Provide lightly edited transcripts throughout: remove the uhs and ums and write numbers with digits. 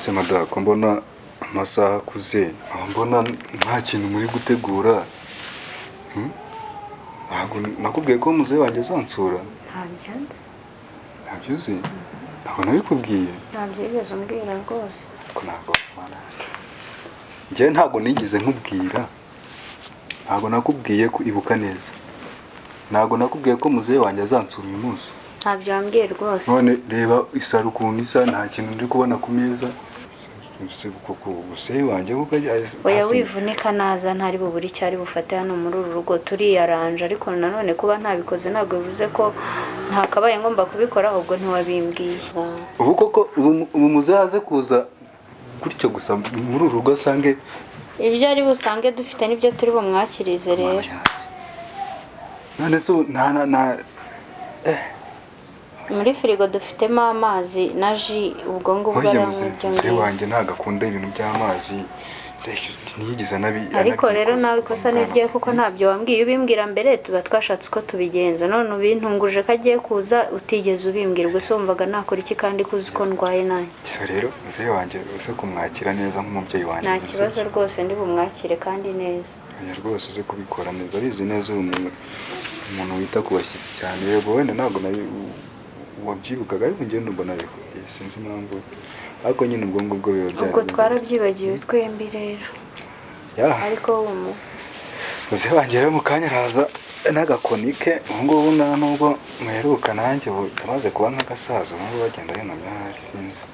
Se mada, ko mbona amasaha akuze, aho mbona nta kintu muri gutegura? Ntabwo nakubwiye ko muzehe wanjye azansura? Ntabyo nzi. Ntabyo uzi? Ntabwo nabikubwiye? Ntabyo wigeze umbwira rwose. Ko ntabwo njyewe, ntabwo nigeze nkubwira, ntabwo nakubwiye ko, ibuka neza, ntabwo nakubwiye ko muzehe wanjye azansura uyu munsi? Ntabyo wambwiye rwose. None reba isaro ukuntu isa, nta kintu ndi kubona ku meza. Koko muzehe wanjye kuko Oya, wivunika, naza ntari bubure icyo ari bufate. Hano muri uru rugo turiyaranje, ariko nanone kuba ntabikoze ntabwo bivuze ko ntakabaye ngomba kubikora. Ahubwo ntiwabimbwiye. Ubu koko ubu muzehe aze kuza gutyo gusa muri uru rugo asange Ibyo ari busange dufite nibyo turi bumwakirize rero. Mana yanjye. None se ubu nta Muri firigo dufitemo amazi na jus, ubwo ngubwo Oya, aranywa muzehe ibyo muzehe ngibyo. wanjye ntabwo akunda ibintu by'amazi, ntiyigeze Ariko rero anabyikoza nawe ikosa kuva ni mu rye bwana. kuko ntabyo wambwiye. Iyo ubimbwira mbere tuba twashatse uko tubigenza. None ubintunguje ko agiye kuza utigeze ubimbwira, ubwo se wumvaga nakora iki kandi ko uzi ko ndwaye nanjye? So rero muzehe wanjye uze kumwakira neza nk'umubyeyi wanjye. Nta kibazo rwose, ndi bumwakire kandi neza. Oya rwose, uze kubikora neza, abizi neza uri umuntu wita ku bashyitsi cyane. Yego, wenda ntabwo nabi wabyibukaga, ariko njyewe ndumva nabikubwiye, sinzi impamvu, ariko nyine ubwo ngubwo biba Ubwo byaragenze. twarabyibagiwe twembi rero. Ya. Ariko umu Muzehe wanjye rero mu kanya araza n'agakoni ke. Ubu ngubu nta nubwo muheruka, nanjye ubu yamaze kuba nk'agasaza, ubu ngubu bagenda yunamye ahari, sinzi.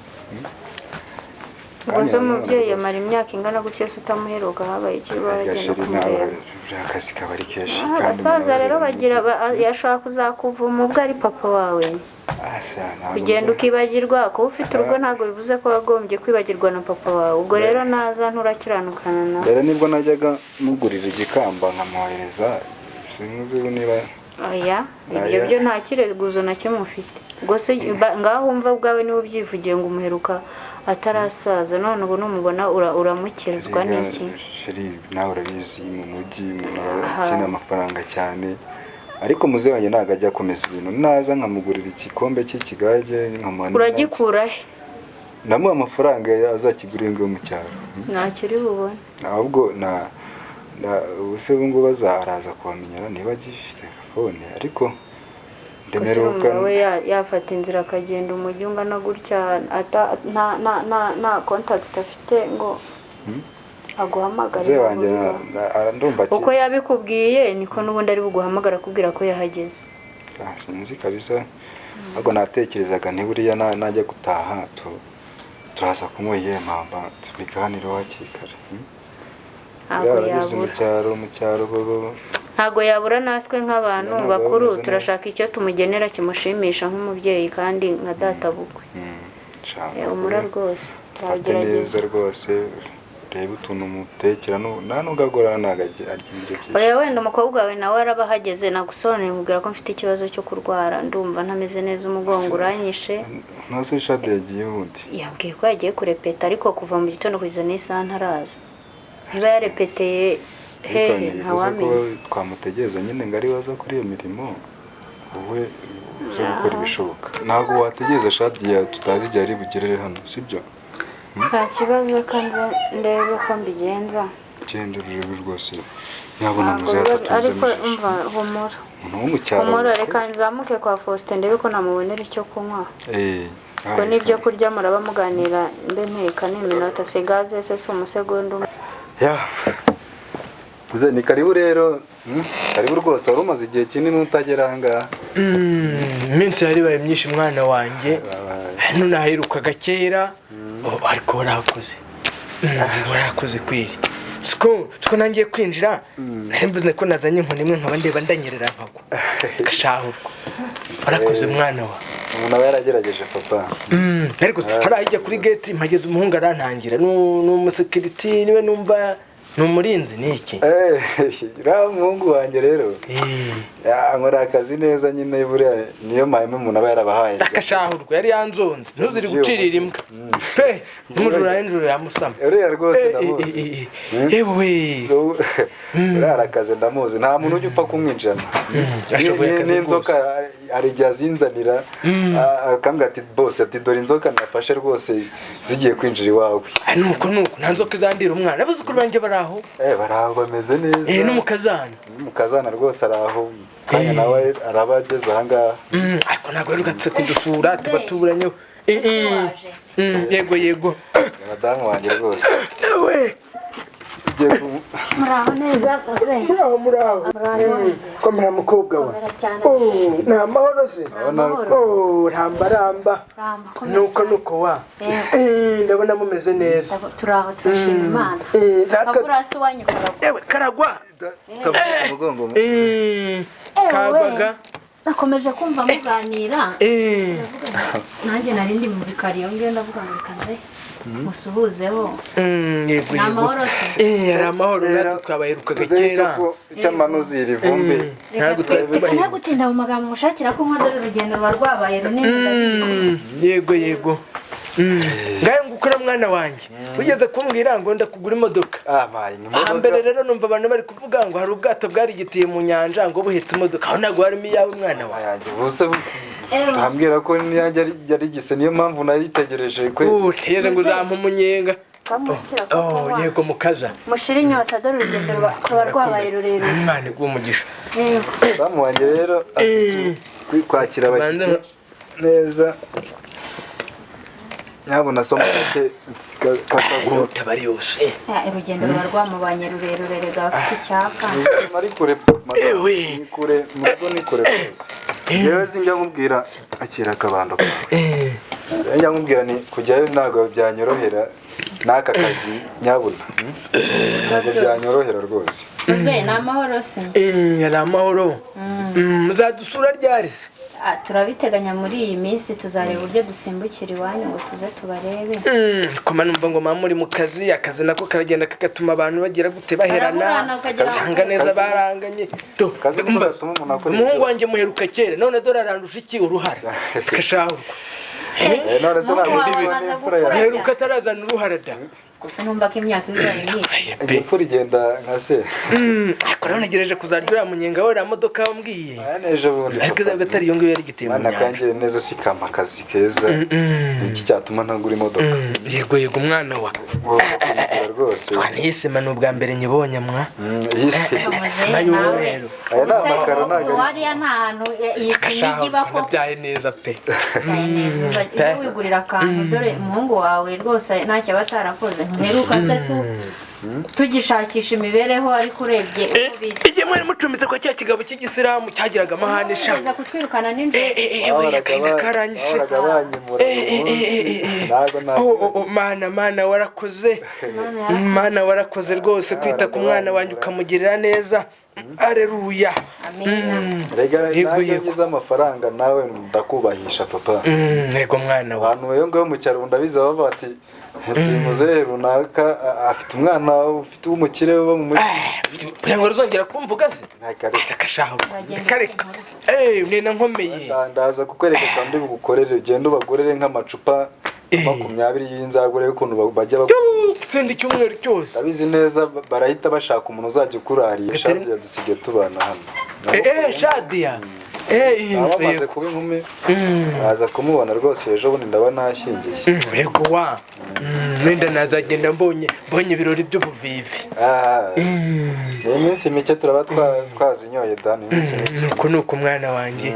Ubwo se Kanya umubyeyi rwose. amara imyaka ingana gutya se utamuheruka, habaye iki? Harya Baragenda chéri nawe kumureba. buriya akazi kaba ari kenshi. Ah, Kandi abasaza umuntu rero aba bagira yashobora kuzakuvuma ubwo ari papa wawe. Ah, sha, ntabwo Kugenda ukibagirwa kuba ufite urugo ntabwo bivuze ko wagombye kwibagirwa na papa wawe. Ubwo rero naza nturakiranuka nawe. Mbere nibwo najyaga mugurira igikamba nkamwohereza, sinzi ubu niba Oya, ibyo Oya. byo nta kireguzo na kimwe ufite. Ubwo se ngaho wumva ubwawe niba ubyivugiye ngo umuheruka atarasaza, none ubu numubona uramukizwa Erega, n'iki? Chéri, nawe urabizi, mu mujyi umuntu aba Aha. akeneye amafaranga cyane, ariko muzehe wanjye ntabwo ajya akomeza ibintu. Naza nkamugurira igikombe cy'ikigage, nkamuha Uragikura he? Namuha amafaranga azakigurira ngo mu cyaro. Ntacyo uri bubone. Ahubwo na ubuse ubu ngubu araza kubamenyera niba agifite phone, ariko Gusa ndemeruka. urumva we yafata inzira akagenda umujyi ungana gutya nta contact afite ngo aguhamagare? Muzehe wanjye Ntabwo ndumva uko yabikubwiye niko n'ubundi ari buguhamagara akubwira ko yahageze. Ah, sinzi kabisa, ahubwo natekerezaga nti buriya najya gutaha turaza kumuha iyihe mpamba, tubiganireho hakiri kare, Ntabwo Buriya urabizi mu yabura. cyaro, mu cyaro bo Ntabwo yabura. Natwe nk'abantu Ntabwo bakuru bameze neza. turashaka icyo tumugenera kimushimisha nk'umubyeyi kandi nka databukwe. Sha, Umura rwose ufate neza turagerageza. Rwose urebe utuntu mutekera, nta nubwo agorana, ntabwo arya ibiryo byinshi. Oya, wenda umukobwa wawe nawe araba ahageze nagusobanuriye, nkubwira ko mfite ikibazo cyo kurwara, ndumva ntameze neza, umugongo uranyishe. Ntase Shade yagiye wundi? Yambwiye ko yagiye kurepeta, ariko kuva mu gitondo kugeza n'isaha ntaraza. Niba yarepeteye Ariko hehe ntibivuze ko ntawamenya. twamutegereza nyine ngo ari waza kuri iyo mirimo. Wowe uze gukora ibishoboka, ntabwo wategereza Shadiya tutazi igihe ari bugerere hano, sibyo? Nta kibazo, ko nze ndebe uko mbigenza. Genda urebe rwose, nyabona Ntabwo muzehe ariko atatunyuzemo ijisho. Umva, humura. Umuntu wo mu cyaro. Humura, reka nzamuke kwa Faustin ndebe ko namubonera icyo kunywa. Ubwo n'ibyo kurya muraba muganira, mbe nteka n'iminota se gaze se si umusegonda umwe. Ya. Muzehe, ni karibu rero. Karibu rwose, wari umaze igihe kinini utagera aha ngaha. Iminsi yari ibaye myinshi, mwana wanjye. Hano naherukaga kera. Oh, ariko warakoze. Warakoze kweri. Siko nangiye kwinjira nari mvuze ko nazanye inkoni imwe nkaba ndeba ndanyerera nkagwa gashahurwa. Warakoze, mwana wa. Umuntu aba yaragerageje, papa. Ariko se, hariya hirya kuri gate mpageze umuhungu arantangira, ni umusekiriti niwe numva ni umurinzi ni iki? Uriya muhungu wanjye rero ankorera akazi neza nyine, buriya niyo mpamvu umuntu aba yarabahaye. Akashahurwa yari yanzonze, ntuziri gucirira imbwa pe, n'umujura nijoro yamusama. Uriya rwose ndamuzi. Yewe. Uriya arakaze, ndamuzi, nta muntu ujya upfa kumwinjirana. Ashoboye akazi. N'inzoka. hari igihe azinzanira, akambwira ati bose, ati dore inzoka nafashe rwose zigiye kwinjira iwawe. Ah, nuko nuko nta nzoka izandira umwana. Abuzukuru banjye bari aho? Bari aho, bameze neza. N'umukazana? N'umukazana rwose ari aho, kanya nawe araba ageze ahangaha. Ariko ntabwo yarugatse kudusura, tuba tuburanyeho. Waje. Yego yego. Ni madamu wanjye rwose. Ewe. Tugiye ku Muraho neza muze? Muraho, muraho. Komera mukobwa wa. Komera cyane. Oh, ni amahoro se? Amahoro. Oh, ramba ramba. Ramba, komera Nuko cyane. nuko wa. Yego. Ndabona mumeze neza. Turaho, turashima Imana. Natwe Akavura se iwanyu karagwa? Ewe, karagwa. Kavuga umugongo. Kagwaga. Nakomeje kumva muganira, nanjye nari ndi mu bikari iyo ngiyo, ndavuga ngo reka nze musuhuzeho. Yego. Ni Yego. amahoro se? Ari amahoro, natwe twabaherukaga Tuzeho icyo kera. Cy'amanuzira ivumbi. Ntabwo twari Reka tubaheruka. ntagutinda mu magambo, mushakira ko dore urugendo ruba rwabaye runini, ndabizi. Yego yego. Ngayo ngukora mwana wanjye, wigeze kumbwira ngo ndakugura imodoka. Ah, mayi ni imodoka. Hambere rero numva abantu bari kuvuga ngo hari ubwato bwarigitiye mu nyanja ngo buhetse imodoka, aho ntabwo harimo iyawe mwana wawe? Ayanjye buse tambwira ko niyanjye yari gise, niyo mpamvu nayitegereje kwe. Utegereje ngo uzampa umunyenga. Bamwakira ko Oh, kunywa. yego mukaza. Mushire inyota, dore urugendo ruba rwabaye rurerure. Imana iguhe umugisha. Yego. Madamu wanjye rero azi kwakira abashyitsi neza. Nyabuna soma gake kakaguru. Inyota bari yose. Ya, urugendo ruba rwamubanye rurerure rega, bafite icyaka. Ubuzima ari kure madamu, Ewe. ni kure mu rugo, ni kure rwose. Yewe, sinjya nkubwira, akira akabando kawe. Njya nkubwira ni kujyayo ntabwo byanyorohera n'aka kazi nyabuna. Ntabwo byanyorohera rwose. Muze, ni amahoro se? Ari amahoro. Muzadusura ryari se? Ah, turabiteganya muri iyi minsi, tuzareba uburyo dusimbukira iwanyu ngo tuze tubarebe. Koma numva ngo mama muri mu kazi, akazi nako karagenda kagatuma abantu bagira gute, baherana. Baraburana ukagira ngo- Usanga neza baranganye. Do, Akazi niko umva, gatuma umuntu akora umuhungu byose. wanjye muheruka kera, none dore arandusha iki uruhara kashahurwa. None se Umuhungu ntabwo wawe uzi amaze imfura yawe. gukura. Muheruka atarazana uruhara da. Gusa numva ko imyaka ibaye myinshi. Imfura igenda nka se. Ariko rero ntegereje kuzarya uriya munyenga we, uriya modoka wambwiye. Aya n'ejo bundi. Ariko izaba atari iyo ngiyo yarigitiye mu Mwana nyanja. kangire neza, si kampa akazi keza, ni iki cyatuma ntagura imodoka? Yego yego mwana wa. Wowe kuyigura rwose. Twaniyisima ni ubwa mbere nyibonye mwa. Iyi Muze Sima nawe. y'umweru. Aya ni amakaro, ntabwo ari Wariya nta hantu iyi sima ijya iba ko. Nabyaye neza pe. Byaye neza, ujye wigurira akantu, dore umuhungu wawe rwose ntacyo aba atarakoze. Ntuheruka se tu tugishakisha imibereho, ariko urebye uko biri. Igihe mwari mucumbitse kwa cya kigabo cy'igisilamu cyagiraga amahane sha. Ugeze kutwirukana nijoro. We, agahinda karanyishe. Bahoraga banyimura buri munsi, ntabwo Oh, oh, oh, mana mana warakoze. Mana yarakoze. Mana warakoze rwose kwita ku mwana wanjye ukamugirira neza, areruya. Amina. Rega Yego, nanjye yego. ngize amafaranga nawe ndakubahisha papa. Yego mwana wa. Abantu iyo ngiyo mu cyaro ndabizi bavuga ati muzehe runaka afite umwana ufite w'umukire uba mu mujyi. Kugira ngo ruzongera kumvuga se? Nta kare. Reka shaho. Uragenda Reka reka. Nena nkomeye. Ndaza kukwereka kandi bugukorere, ugende ubagurere nk'amacupa 20 y'inzagure y'ukuntu bajya bagusiga. Tsinda icyumweru cyose. Ndabizi neza barahita bashaka umuntu uzajya ukurariye. Shadi yadusigaye tubana hano. Shadia. Iyi Aba nzu amaze yego. kuba inkumi, aza kumubona rwose ejo bundi ndaba nashyingiye. Yego wa. Wenda nazagenda mbonye ibirori by'ubuvivi. Ah, ni iminsi mike turaba twazinyoye da, ni iminsi mike. Nuko nuko mwana wanjye.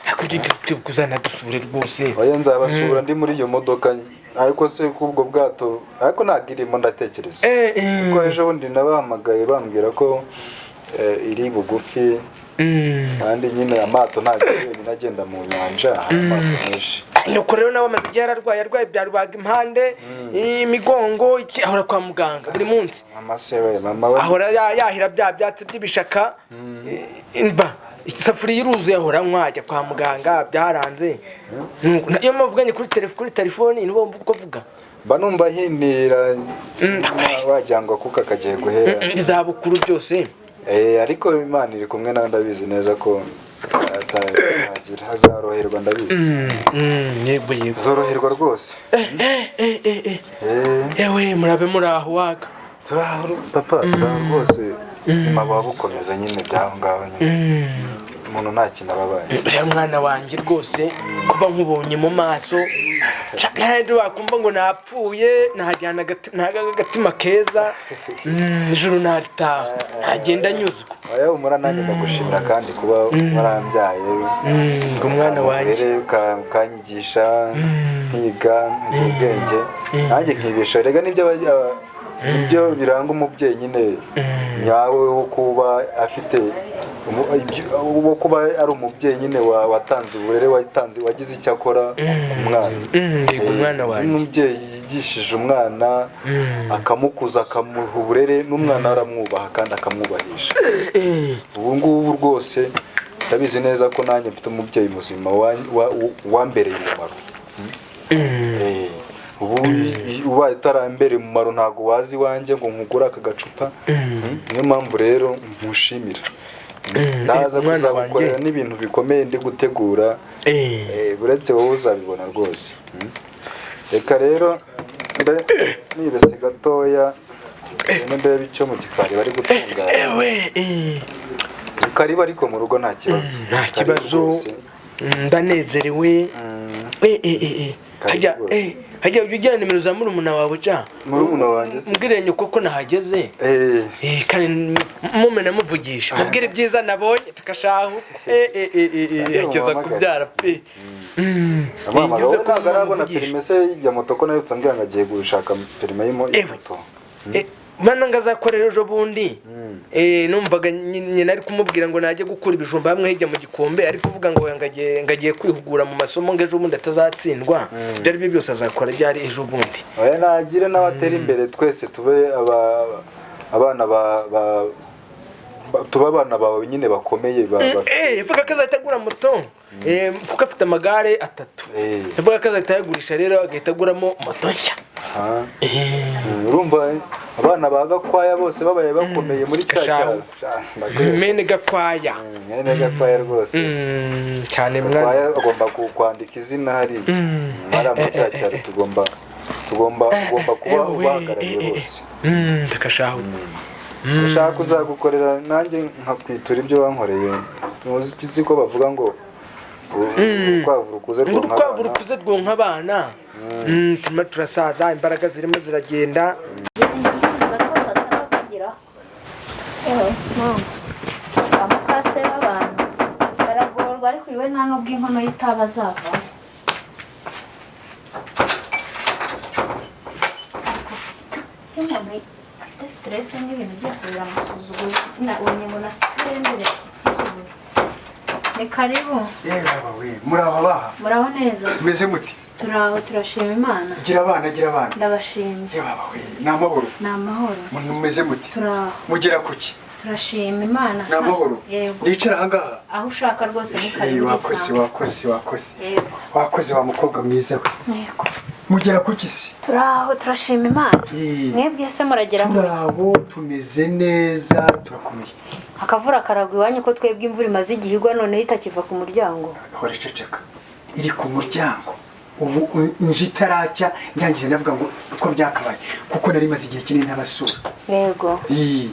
Ariko ujye ugira uzanadusure rwose. Oya, nzabasura ndi muri iyo modoka, ariko se kubwo bwato, ariko ntabwo irimo ndatekereza, kuko ejo bundi nabahamagaye bambwira ko iri bugufi, kandi nyine amato ntabwo ari yonyine agenda mu nyanja, hari amato menshi. Nuko rero nawe amaze igihe yararwaye, arwaye bya rubaga impande, imigongo, iki, ahora kwa muganga buri munsi. Mama se we, mama we. Ahora yahira bya byatsi by'ibishaka, mba isafuriya iruzuye, ahora anywa, ajya kwa muganga byaranze. Nuko iyo muvuganye kuri telefoni nibo wumva uko avuga. Mba numva himira wagira ngo akuka kagiye guhera. Izabukuru byose. Ariko Imana iri kumwe nawe, ndabizi neza ko atagira azoroherwa, ndabizi. Yego yego. Azoroherwa rwose. Ewe, murabe muraho waga. Turaho papa, turaho rwose, ubuzima buba bukomeza nyine by'aho ngaho nyine. Umuntu nta kintu aba abaye. Uriya mwana wanjye rwose, kuba nkubonye mu maso ntahandi wakumva ngo napfuye, ntajyana agatima keza. Ijuru naritaha ntagenda anyuzwe. Oya, humura, nanjye ndagushimira kandi kuba warambyaye. Ngo umwana wanjye. Uburere ukanyigisha, nkiga, nkiga ubwenge, nanjye nkibesha. Rega nibyo nibyo biranga umubyeyi nyine nyawe, wo kuba afite wo kuba ari umubyeyi nyine watanze uburere, watanze, wagize icyo akora ku mwana. Yego, umwana wanjye. Umubyeyi yigishije umwana, akamukuza, akamuha uburere, n'umwana aramwubaha kandi akamwubahisha. Ubu ngubu rwose ndabizi neza ko nanjye mfite umubyeyi muzima wambereye umumaro. Ubu ubaye utarambereye umumaro, ntabwo waza iwanjye ngo nkugure aka gacupa. Niyo mpamvu rero nkushimira. Ndaza Umwana kuzagukorera wanjye. n'ibintu bikomeye ndi gutegura. Uretse wowe uzabibona rwose. Reka rero mbe nibese gatoya, ngende ndebe icyo mu gikari bari gutunganya. Ewe. Karibu, ariko mu rugo nta kibazo. Nta Karibu kibazo. rwose. Ndanezerewe. Karibu Hajya rwose. Hajya ujya ugira nimero za murumuna wawe ja? Murumuna wanjye se? Mbwire nyoko ko nahageze. Eh. Kandi mume namuvugisha, mubwire ibyiza nabonye tukashahu Kandi yageza umuhamagare. kubyara pe. Amuhamagara. Ngize Wowe ntabwo arabona kumuvugisha. perime se ya moto? Ko nayo mbwira ngo agiye gushaka perime Ewe. y'imoto. Mana, ngo azakorera ejo bundi. Numvaga nyina ari kumubwira ngo najye gukura ibijumba hamwe hirya mu gikombe, ari kuvuga ngo agiye kwihugura mu masomo, ngo ejo bundi atazatsindwa. Ibyo ari byo byose azakora ryari? Ejo bundi. Oya, nagire n'abatera imbere, twese tube abana tube abana bawe nyine bakomeye Yavuga ko azahita agura moto, kuko afite amagare atatu. Yavuga ko azahita ayagurisha rero, agahita aguramo moto nshya. Aha. Urumva abana ba Gakwaya bose babaye bakomeye muri cya Gashahu. cyaro. Ndaguheza. Mene Gakwaya. Mwene Gakwaya rwose. Cyane mwana. Gakwaya agomba kwandika izina hariya hariya muri cya cyaro. Tugomba ugomba kuba Ewe, ubahagarariye bose. Ndakashahu. Ndashaka kuzagukorera nanjye nkakwitura ibyo wankoreye. Uzi ko bavuga ngo urukwavu rukuze Ngo rwonka urukwavu abana. rukuze rwonka abana. Turimo turasaza, imbaraga zirimo ziragenda. Gasozi atarabageraho. Ewe mama, ba mukase b'abantu baragorwa, ariko iwe nta n'ubwo inkono y'itabi azavamo. Ariko se iyo umuntu afite stress n'ibintu byose biramusuzugura, nabonye ngo na sendere insuzugura. Ni karibu. Yewe we, muraho abaha? Muraho neza. Meze muti? Turaho, turashima Imana. Gira abana, gira abana. Ndabashimye. Yewe we, ni amahoro? Ni amahoro. Mumeze muti? Turaho. Mugera kuki? Turashima Imana. Ni amahoro? Yego. Nicara ahangaha? Aho ushaka rwose, ni Eh, karibu. wakoze. Urisanga. Wakoze, wakoze. Yego. Wakoze wa mukobwa mwiza we. Yego. Mugera kuki se? Turaho, turashima Imana. Mwebwe se muragera ku ki? Turabo, tumeze neza, turakomeye. Akavura karagwa iwanyu, ko twebwe imvura imaze igihe igwa noneho itakiva ku muryango? Hora iceceka, iri ku muryango. Ubu nje itaracya, ndangije ndavuga ngo uko byakabaye, kuko nari maze igihe kinini ntabasura. Yego. Eh,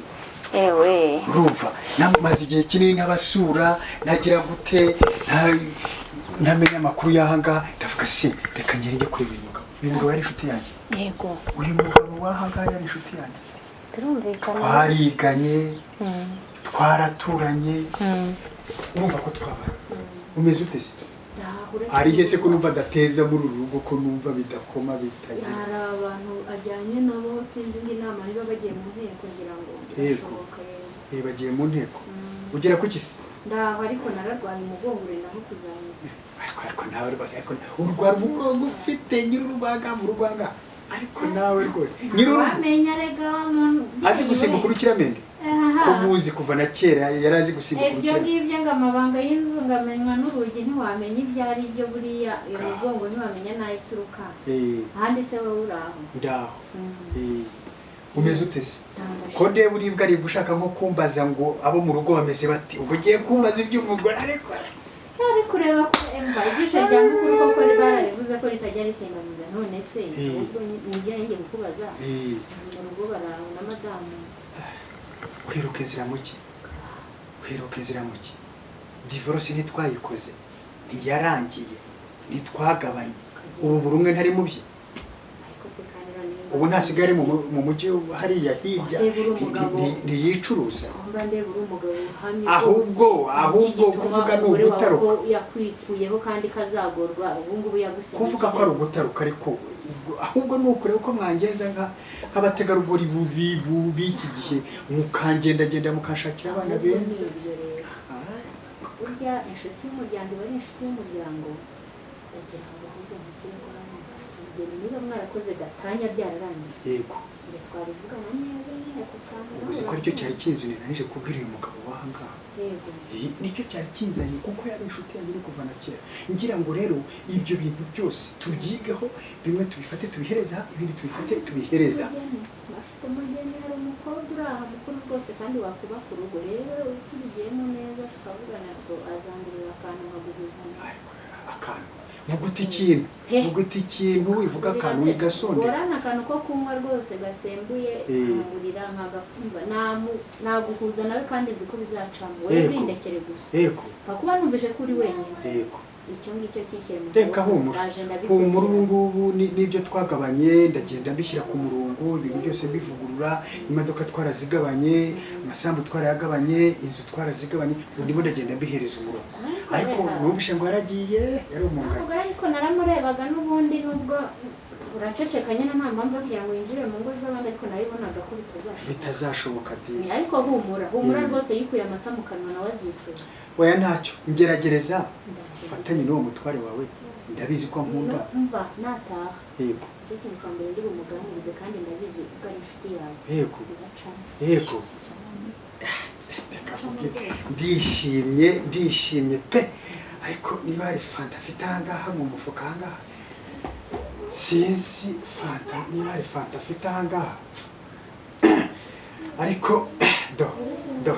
Ewe. Urumva namaze igihe kinini ntabasura, nagira gute, ntamenya amakuru y'ahangaha. Ndavuga se reka ngere njye kureba uyu mugabo. Uyu mugabo yari inshuti yanjye. Yego. Uyu mugabo w'ahangaha yari inshuti yanjye. Birumvikana. Twariganye, twaraturanye. Urumva ko twabaye. Umeze ute se? Hari he se ko numva adateza muri uru rugo, ko numva bidakoma, bitagira? Hari abantu ajyanye nabo, sinzi indi nama niba bagiye mu nteko, ngira ngo birashoboka, yego. Eh, bagiye mu nteko. Ugera ku ki se? Ndaho, ariko nararwaye umugongo, uri naho kuzamuka. Ariko nawe rwose, ariko urwara umugongo ufite nyir'urubaga mu rwanga, ariko nawe rwose nyir'urugo. Wamenya rega wa muntu. Azi gusimbuka urukiramende? Ko muzi kuva na kera yari azi gusimbuka Ibyo urukiramende. ngibyo ngo amabanga y'inzu ngamenywa n'urugi, ntiwamenya ibyo ari byo. Buriya iyo mugongo ntiwamenya n'aho ituruka. Eh, Ahandi se wowe uri aho? Ndaho. Eh, umeze ute se? Ndabashimye. Ko ndeba uribwa aribwa, ushaka nko kumbaza ngo abo mu rugo bameze bati, ubwo ugiye kumbaza iby'umugore, ariko Ari kureba ko emva ijisho rya mukuru koko bararivuze ko ritajya ritinda mu nzira, none se ahubwo nibyo ngiye kukubaza. Eh, mu rugo baraho na madamu? Kwiruka inzira muki, kwiruka inzira muki. Divorce ntitwayikoze, ntiyarangiye, ntitwagabanye. Ubu buri umwe ntari mu bye. Ariko se kandi noneho Ubu ntasigare mu mujyi hariya hirya, Ndeba uri umugabo. ntiyicuruza. Mba ndeba uri umugabo uhamye. Ahubwo- Rwose. ahubwo Iki gituma kuvuga ni umugore wawe ugutaruka. ko yakwikuyeho kandi kazagorwa, ubu ngubu yagusigiye. Kuvuga ko ari ugutaruka, ariko ahubwo ni ukureba uko mwangenza nk'abategarugori bubi b'iki gihe, mukangendagenda mukanshakira abana Ahubwo ni beza. ibyo rero. Burya inshuti y'umuryango iba ari inshuti y'umuryango. Ndagira ngo ahubwo mubwire ko hano mufite umugeni, niba mwarakoze gatanya byararangiye. Yego. Njye twabivugana neza nyine ku kantu. Ubwo uzi ko aricyo cyari kinzanye, naje kubwira uyu mugabo w'ahangaha. Yego. Iyi nicyo cyari kinzanye, kuko yari inshuti yanjye no kuva na kera. Ngira ngo rero ibyo bintu byose tubyigeho, bimwe tubifate tubihereza, ibindi tubifate tubihereza. Umugeni bafite umugeni, hari umukobwa uri aha mukuru rwose kandi wakubaka urugo. Rero tubigiyemo neza tukavugana ngo azangurira akantu nkaguhuzana. Ariko akantu, vuga uti ikintu, He. vuga uti ikintu, wivuga akantu wigasonde. Gorana akantu ko kunywa rwose gasembuye, Eh. nkangurira nkagakumva naguhuza nawe kandi nzi ko bizacamo. Wowe Yego. bindekere gusa. Yego. Pfa kuba numvise ko uri wenyine. Yego. Icyo ngicyo kinshyire mu Reka kaboko, humura. ndaje ndabikurikirana. Humura, ubu ngubu n'ibyo twagabanye ndagenda mbishyira ku murongo, ibintu byose mbivugurura. Imodoka twarazigabanye, amasambu twarayagabanye, inzu twarazigabanye, ubu ndimo ndagenda mbihereza umurongo. Ariko reka. numvise ngo yaragiye, yari umugabo. Ntabwo ariko naramurebaga n'ubundi, nubwo uraceceka nyine nta mpamvu yo kugira ngo winjire mu ngo z'abandi, ariko nabibonaga ko bitazashoboka. Bitazashoboka disi. Ariko humura, humura Mm. rwose, yikuye amata mu kanwa nawe azicuza. Oya ntacyo, ngerageza Ndaje. ufatanye n'uwo mutware wawe, ndabizi ko nkunda. Mva nataha, Yego. icyo kintu cya mbere ndi bumuganirize, kandi ndabizi ubwo ari inshuti yawe. Yego. Biracamo. Yego. Reka nkubwire, ndishimye, ndishimye pe. Ariko niba hari fanta afite ahangaha mu mufuka ahangaha, sinzi fanta, niba hari fanta afite ahangaha, ariko do do.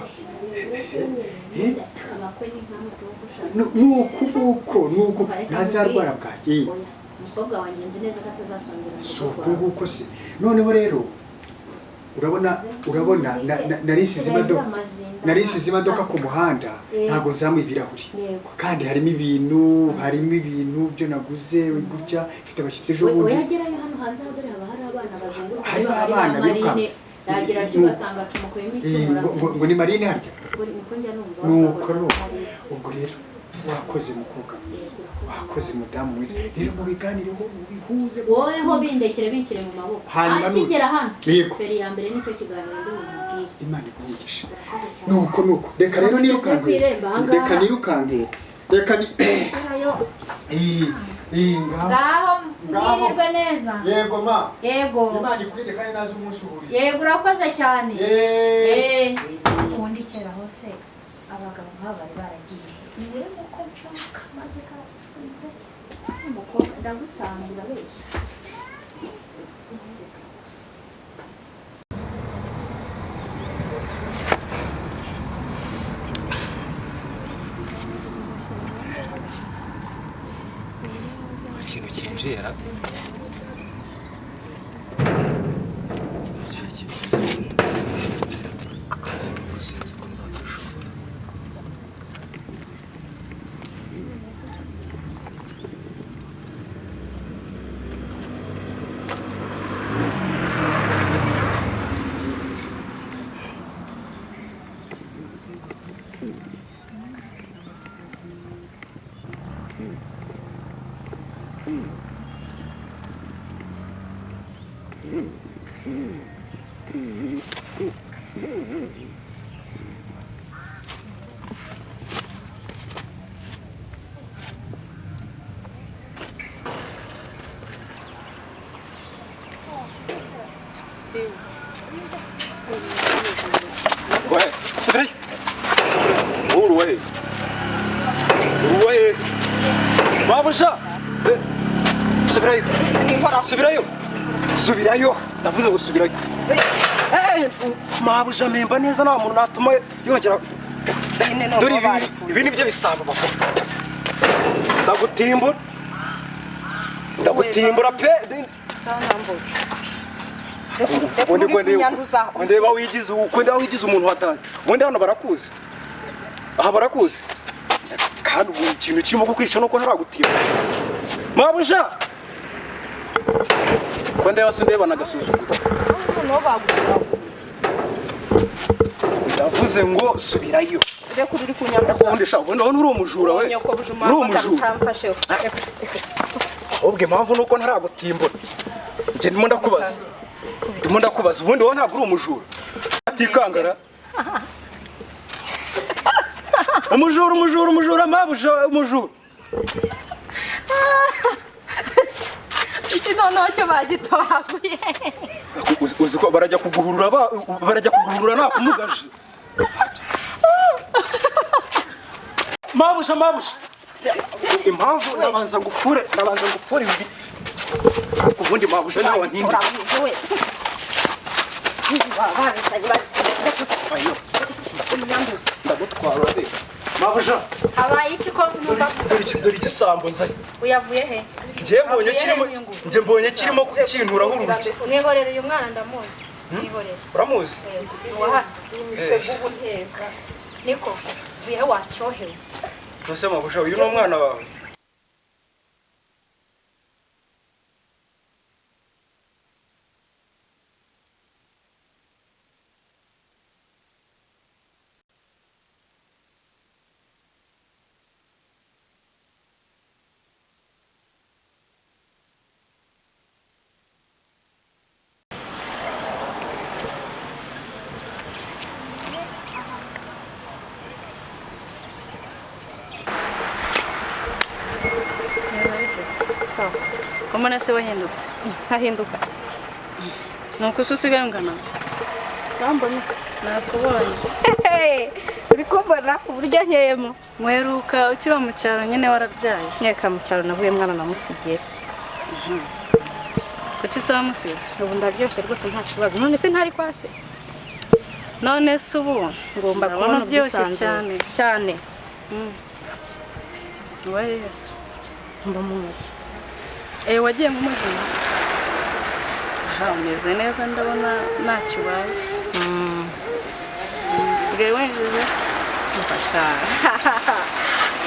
Eh, Abakwe ni nka muti wo gushaka. Nuku nguko, nuku ntazarwara bwaki. Oya, umukobwa wanjye nzi neza ko atazasongera mu Si rugo uko rwawe. nguko se. Noneho rero urabona narisize imodoka, narisize imodoka ku muhanda, ntabwo nzamuye ibirahuri. Yego. Kandi harimo ibintu, harimo ibintu byo naguze gutya, mfite abashyitsi ejo bundi. Oyagerayo hano hanze aho, dore haba hari abana bazenguruka. Harimo niba hari abana ba biruka. Marine, yagira atyo ugasanga acumukuyemo Eh, icumu. ngo ni Marine harya. Niko njya numva Nuko bavuga nuko ngo hari. Ubwo rero wakoze mukobwa mwiza, wakoze mudamu mwiza. Rero mubiganireho, mubihuze. Wowe ho bindekere, binshyire mu maboko. Hanyuma Akigera hano, Yego. feri ya mbere nicyo kiganiro ndi bumubwire. Imana iguhe. Urakoze cyane. Nuko nuko reka rero Ugeze nirukanke. ku irembo ahangaha. Reka nirukanke, reka ni Gerayo. Iyi ngaho. Ngaho. Ngaho. Mwirirwe neza. Yego ma. Yego. Imana ikurinde kandi naze umunsi uhurize. Yego, urakoze cyane. Yeee. Eh. Ubundi kera hose abagabo nk'aba bari baragiye. Niwe muko nshaka maze kafunze umukobwa ndagutanga urabeshya. Reka gusa. Ikintu cyinjira akazi gusinzi ko nzagashobora. Ouais, c'est vrai. Uruwe. Uruwe. Babusha. Subirayo. Subirayo. Subirayo. Ndavuze ngo subirayo. Eh, mabusha mpemba neza, nta muntu natuma yongera. Dore ibi, ibi nibyo bisambo bakora. Ndagutimbura. Ndagutimbura pe. Ubundi ko ndeba wigize, uko ndeba wigize umuntu watanje. Ubundi hano barakuzi. Aha barakuzi. Kandi ubu ikintu kirimo kukwica nuko ntaragutira. Mabuja, ko ndeba se ndeba nagasuzuguro. Noneho bagukura. Ndavuze ngo subirayo. Reka uri kunyanduza. Ubundi sha, ubundi uri umujura we. Nyokobuja. Uri umujura. Utamfasheho. Ahubwo impamvu nuko ntaragutimbura, njye ndimo ndakubaza, ndimo ndakubaza, ubundi wowe ntabwo uri umujura atikangara. Umujura, umujura, umujura, mabuja, umujura. Iki noneho cyo bagitohaguye. Uzi ko barajya kuguhurura, barajya kuguhurura nakumugaje. Mabuja, mabuja, impamvu ndabanza ngupfure, ndabanza ngupfure ibi. Ubundi mabuja nawe ntindi. Ndagutwara urareba. Mabuja. Habaye iki ko numva? Dore iki, dore igisambo nzanye. Uyavuye he? Njye mbonye kirimo, njye mbonye kirimo kinturaho urugi. Mwihorere, uyu mwana ndamuzi, mwihorere. Uramuzi? Uwa hano. Imisego ubu nteza. Niko vuye he wacyohewe? Ese mabuja, uyu ni umwana wawe? Neza biteze. Ko mbona se wahindutse? Ntahinduka. Ni uko se usigaye ungana? Urambona? Nakubonye. Uri kumbona uburyo nkeyemo? Mweruka ukiba mu cyaro nyine warabyaye. Nyereka mu cyaro navuye mwana namusigiye se. Kuki se wamusize? Ubu ndaryoshye rwose nta kibazo. None se ntari kwa se? None se ubu Ngomba ndabona kubona ubyibushye ubwisanzure. cyane. Cyane. Ubaye se? Mba mu mujyi. Eh, wagiye mu mujyi? Aha, umeze neza ndabona ntacyo ubaye. Usigaye winjiza se? Mfasha.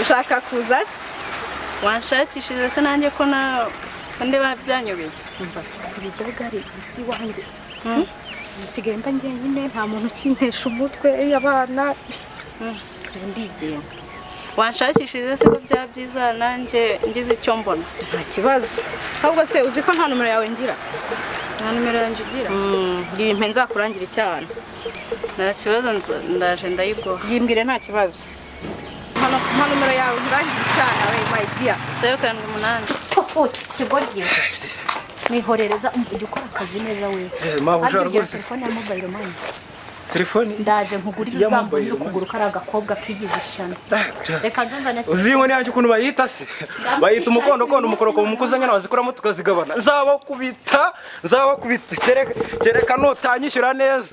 Ushaka kuza se? Wanshakishije se nanjye ko na ko ndeba byanyobeye. Umva se, uzi ibidogari izi wanjye. Nsigaye mba njyenyine, nta muntu ukintesha umutwe, abana. Ubu ndigenga. Wanshakishije se ko byaba byiza nanjye ngize icyo mbona. Nta kibazo. Ahubwo se uzi ko nta nomero yawe ngira? Nta nimero yanjye ugira? Yimpe nzakurangira icyana. Nta kibazo, ndaje ndayiguha. Yimbwire nta kibazo. Nta nomero yawe nkurangira icyana we my dear. 078. Kigoryi, mwihorereza, ujya ukora akazi neza we. Mabuja Harya ugira rwose. telefone ya mobile money? Telefoni? Ndaje nkugurire. Ya Uzambuze mobile ukuguru kari agakobwa kigize ishyano. Reka nze nzane. Uzi inkoni yanjye ukuntu bayita se? Bayita umukondokondo, umukoroko, umukuzanya bazikuramo tukazigabana. Nzabakubita, nzabakubita, kereka nutanyishyura neza.